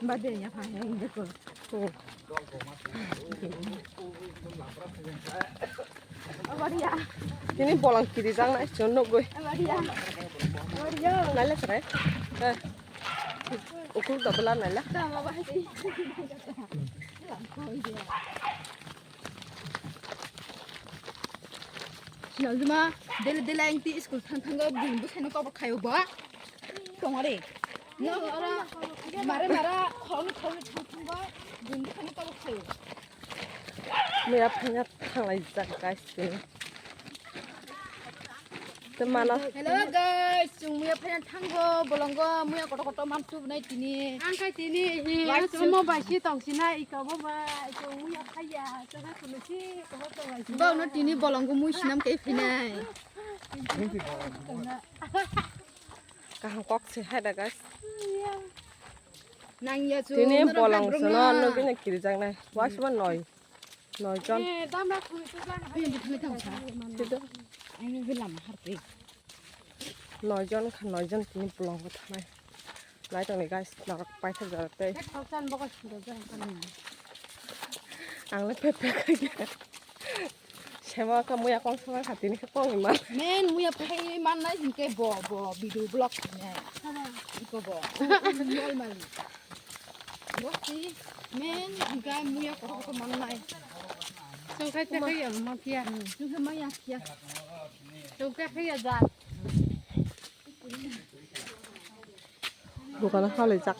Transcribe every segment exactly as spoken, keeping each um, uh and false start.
Bade ya, ha, ya, ya, ko. Abaria. Tini bolang kiri jang nai chon nugui. Abaria. Abaria. Nai le sere. Eh. Ukur da bela nai la. Tama bahai. Sinal juma, dele dele ang ti school thang thango, bini bwsai no kobor khayo bo. Tongare. No, ora, mare mara, khoroknwi khoroknwi thang thango, bini bwsai no kobor khayo. Muya phanya thanglai jak guys, tini. Te mano. Hello guys, chwng muya phanya thango, bolongo, muya kotor kotor man tubnai tini. Ang khai tini, hi, Wai chwng. Chwng mo bai si tong sina, iko bo bai, chwng muya phaya, chwng ha kuno si, ko bo tong bai si. Bo no tini bolongo mui sinam kai phinai. Kaham kok se hai da guys. Nang ya chu. Tini bolong sono nugui na kirijak nai. Wasma noi. Noi jon. Eh, dam rak khui tu jan hai. Ini bithai thang sa. Sido. Ini bilam harpe. Noi jon kha, noi jon tini bolong ko thanai. Nai tong ni guys, norok paithak jora tei. Thak chan bo ko sida jan kan. Ang le pek pek khaikhe. Sema ka muya kong sama kha tini khe kong ima. Men muya phai man nai hinkhe bo, bo video blog ne. Iko bo. Normal. Bo si men hinkhe muya kotor kotor man nai. Chwng khai te khai ya ma phiya. Chwng khai ma ya phiya. Chwng khai khai ya ja. Dukano halaijak.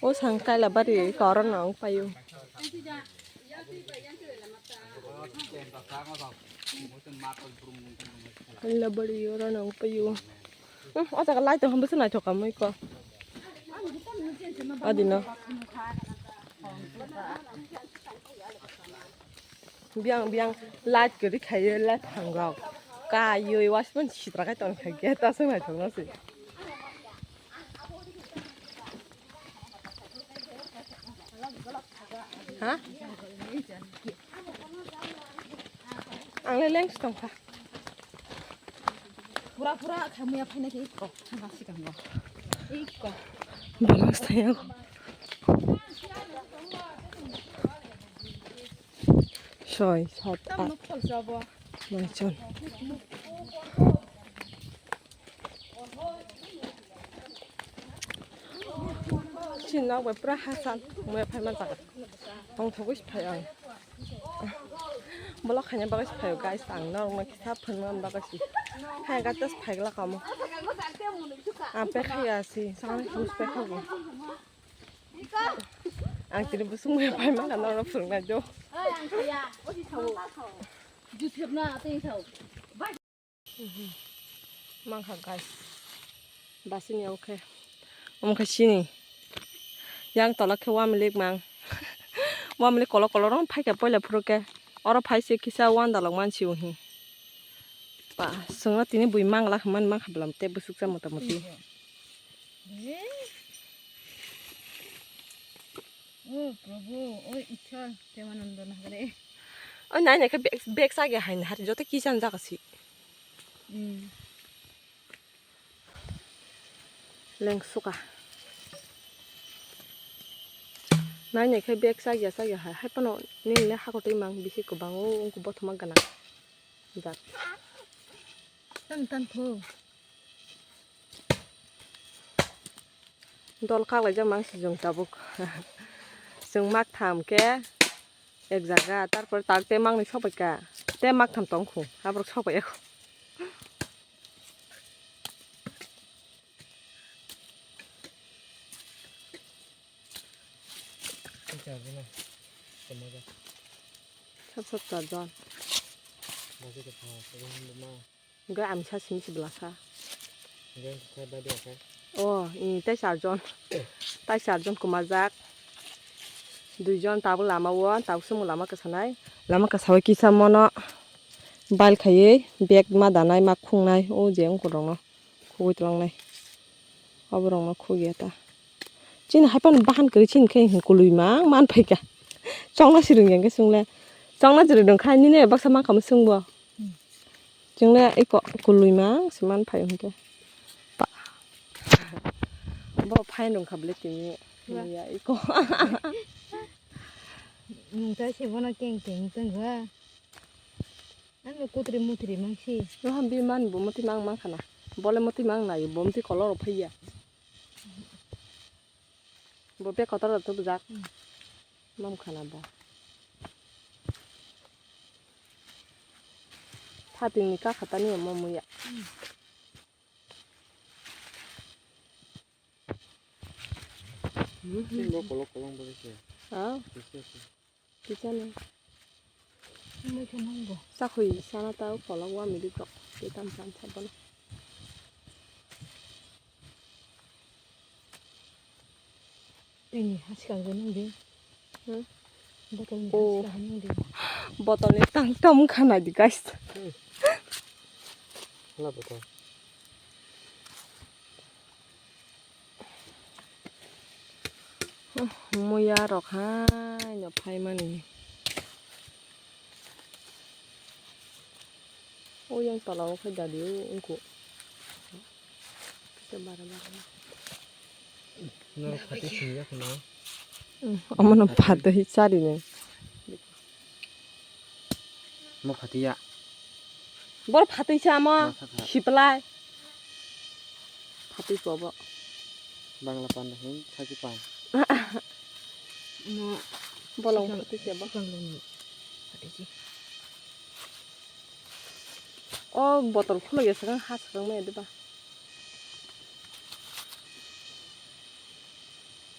O sang kaila bari koro no wng paio. Kaila bari oro no wng paio. Hmm, o jaga light tong bwswk naithok ka mui ko. Adino. Biang biang light kwrwi khaiwi light thangrok. Kaiwi wasmani sitra khai tongkha gate aswk naithokno se. Ha? Ang le lengse tongkha. Pura pura khamya phaina khe ikko thangkha sikango. Ikko. Balance thaya. Soi, sat, tam at, nok khol sabo. Noi, chon. Chini nok bai pura hasan, muya phai man jaga. Tong thogwi se phai ang. Bolok khaina bagwi se phaio, guys, ang norokno kisa phunukna bagwi se. Hai gatas phai glak amo. Ang pek khaya si, sakno juice pek khago. Ang tini busung muya phai man norokno phunuknai do. Juice hepna atwi thau. Mankha guys. Basini omo khe. Omo khe sini. Yang tola khe wamilik mang. Wamilik kolok kolok rong phaikha poila phuru khe. Oro phai se kisa wanda lok mansi uhi. Pa, songno tini bui mangla hwnmani mankha bwlam tei bwswk cha mota moti. Oh, Prabhu, oh, Ishwar, Premananda Nagare. Oh, nai, nai, khe bag, bag sagi hai nahar, joto kisan jaga si. Hmm. Leng suka. Nai, nai, khe bag sagi, sagi hai. Hai pano, nini le hakotwi mang, bisi kwbang, oh, ungku bothoma gana. Jak. Tan, tan, kho. Dol kaglaijak mang si chwng tabuk. Chwng mak tham khe ek jaga, tarpor tar tei mangni sopaikha. Tei mak tham tong khu, aborok sopai ya khu. Sab sab charjon. Hwnkhe amsa simi se bwlasa. Hwnkhe khe bai de khe. Oh, i tei charjon. Tai charjon kwmajak. Duijon tabuk lama o, tabuk sumung lama kwsanai. Lama kwsao kisa mono bail khaiwi bag ma danai, ma khungnai, o je wngkor rokno khugui twlangnai. Oborokno khugya ta. Chini hai phano bahan kwrwi chini khe hinwi kwlwi mang man phaikha. Chongna swrwngya hwnkhe chwngle. Chongna swrwng kha nini baksa mankha mwswngbo. Chwngle iko kului mang se man phai hwnkhe. Pa. Bo phai nung kha bwle tini. Wa. Ya iko. Nung ta se bono keng keng tong kha. Ano kutri mutri mang si. Roham bi man bo moti mang mang khana. Bole moti mang nai bo moti kolor phai ya. Bo bek kotor rok tubujak. Hmm. Mam khana bo. Phatingni kakhatani omo muya. Hmm. Bo kolok kolok bo se. Ha? Kisa se. Kichani. Mui khe nang bo. Sakhoi sana ta kolok wa mili tok. Te tam tam sa bono. Tini hasikang bo nung di. Hmm? Botol ni Oh. Hasikang nung di. Botol ni tang tam khana di guys. Hala botol. Muya rok hai no phai mani. O yang tola o khai dadi o wngkuk. Kisa bara bara. Norok phatwi sini ya khuna. Hmm, omo no phatwi chari ni. Mo phatwi ya. Bor phatwi sa mo. Ma sa kha. Siplai. Phatwi ko bo. Bangla panda hin thaki pan. Mo bolong sikang, phatwi se bo. Sikang lo ni. Phatwi se. O botol khuluk ya sakang ha sakang maya diba.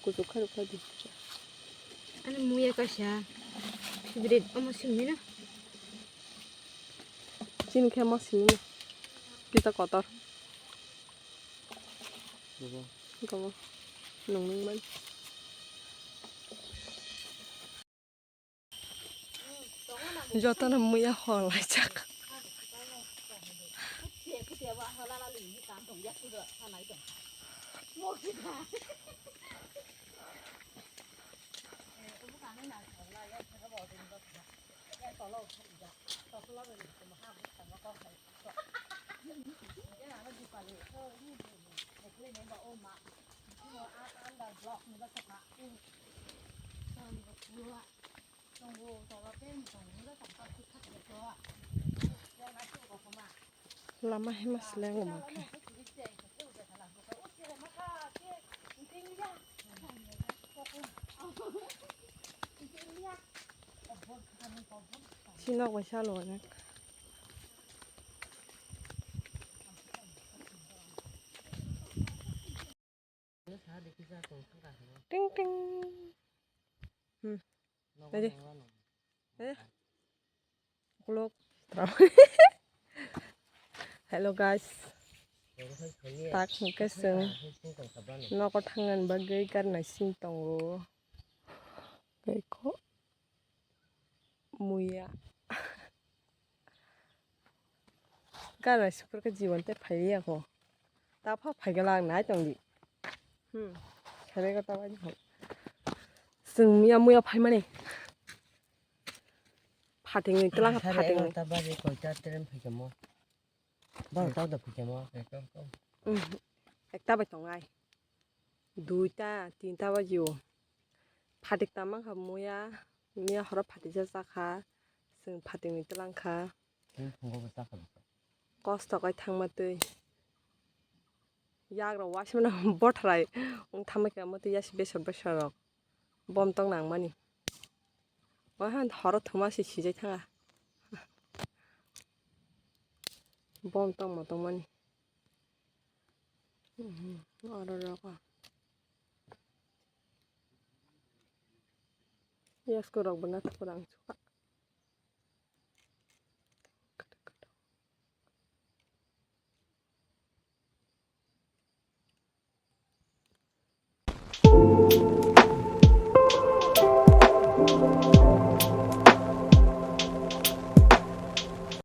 Kuchuk khairok khai di. Ani muya kaisa. Favorite omo simi na. Chini khe ma simi na. Kita kotor. Gobo. Gobo. Nung nung man. Jotono muya hor laijak. Lama hai ma seleng omo khe. Sinok bai salo onek. Ting ting. Hmm. Ready? Eh. Ukuluk. Hello guys. Tak hwnkhe chwng nogo thangna bagwi garnai sing tongo. Tei kho muya. Garnai sukur khe jiban tei phaiya kho. Ta pha phaigala ang nai tongdi. Hmm. Sare ko ta bai ho. Chwng miya muya phaimani. Phatingni twlang ha. Sare phatingni. Egarota baje koita train phaikamo. Barota da phaikamo. Ekta bai tongnai. Duita, tinta bajio. Phatik tama kha muya. Miya horo phatiksa chakha. Chwng phatingni twlang kha. Chwng phungo bo chakha. Kosto kai thangma twi. Yagrok waismano bothrai wng thangma khe omo twi yasi besor besor rok bom tong nangmani. Wahai horo thuma se sijai thanga. Bom tongma tongmani. Mhm, oro rok. Yasko rok bo nathok rang sukha.